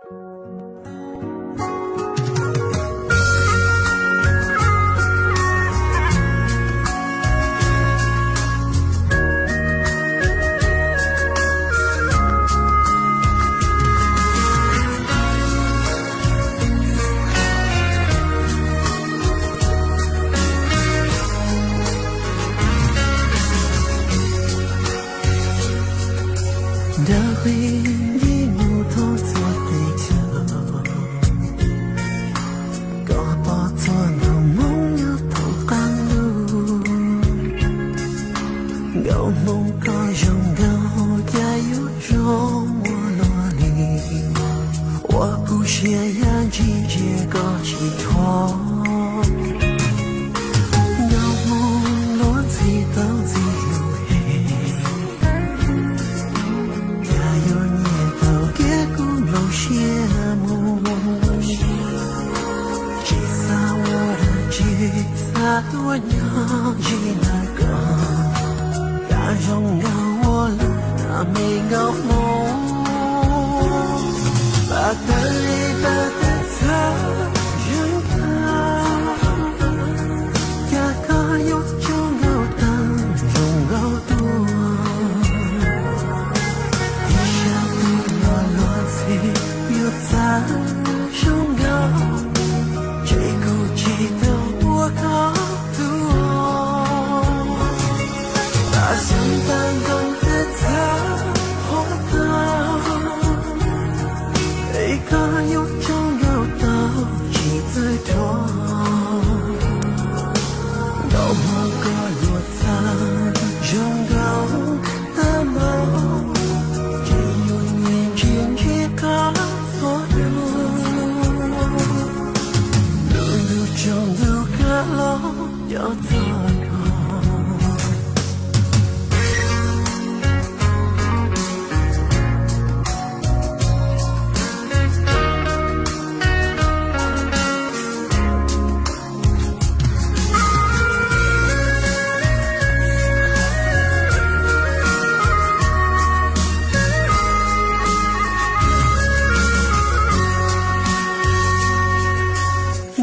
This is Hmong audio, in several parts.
Ntawm qhov ntsej muag thoob txhua teb chaws, koj pom txhua ntau Hmoob nyob thoob qab ntuj. Nkauj Hmoob koj zoo nkauj cas yuav zoo ua luaj li, ua kuv siab ya ntsis ntsia koj tsis dhau. Nkauj Hmoob luag ntxhi tau ntxhi lus heev, cas yuav nyiam tau kev kuv nplooj siab mus. Tsis xav ua dab tsi, xav tuaj nyob ntsib ntawm koj, cas zoo nkauj ua luaj me nkauj Hmoob. Pab tawm li pab tawm txhab zeeg tag, cas koj yuav coob nkauj tag zoo nkauj tuaj. Ib sab twg los luag ntxhi yuav txawj zoo nkauj, ces kuv tsis tau ua koj tus. Pab xeeb tag nkoos tawm txhab qhuav tag, es koj yuav coob nkauj tau tsis txawj dhuav. Nkauj Hmoob koj yuav txawj zoo nkauj tag npaum, ces yuav nyiam ntsia ntsis koj txhua hnub. Ntu ntu tsaus ntuj kab los nco txog koj.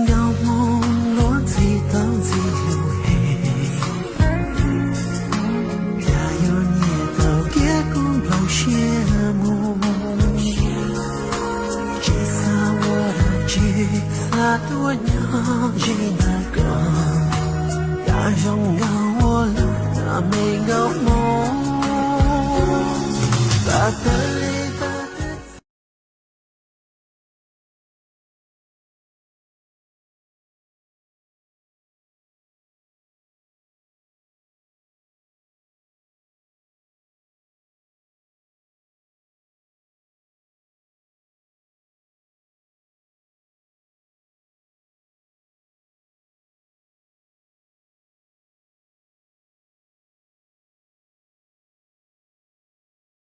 Nkauj Hmoob luag ntxhi tau ntxhi lus heev, cas yuav nyiam tau kev kuv nplooj siab mus. Tsis xav ua dab tsi, xav tuaj nyob ntsib ntawm koj, cas zoo nkauj ua luaj me nkauj Hmoob. Pab tawm